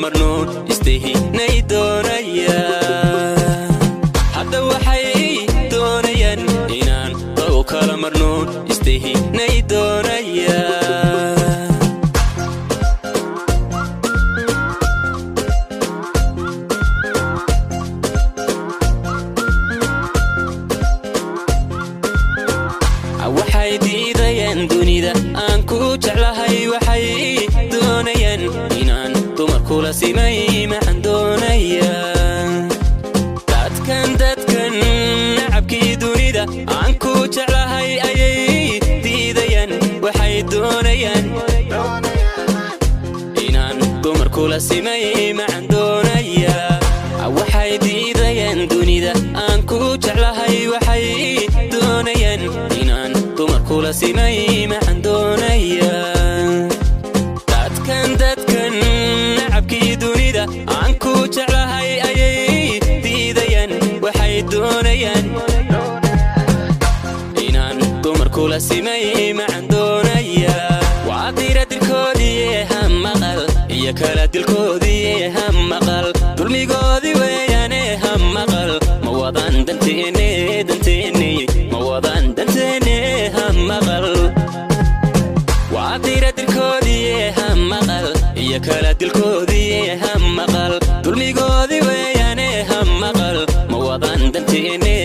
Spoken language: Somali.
marno istihinay doonaya. Hadda waxay doonayaan inaan daw kala marno istihinay doonaya. Waxay diidayaan dunida aan ku jeclahay, waxay doonayaan inaan dumar kula simay maxaan doonaya. Dadkan dadkan nacabkii dunida aan ku jeclahay ayay diidayaan, waxay doonayaan inaan dumar kula simay maxaan doonaya. Waxay diidayaan dunida aan ku jeclahay, waxay doonayaan inaan dumar kula simay maxaan doonaya. Dadkan dadkan nacabkii dunida aan ku jeclahay ayay diidayaan, waxay doonayaan inaan dumar kula simay maxaan doonaya. Waa dira dilkoodii ha maqal iyo kala dilkoodii ha maqal, dulmigoodii weeyaane ha maqal. Ma wadaan danteene danteene, ma wadaan danteene ha maqal. Waa dira dilkoodii ha maqal iyo kala dilkoodii ha maqal, dulmigoodii weeyaane ha maqal. Ma wadaan danteene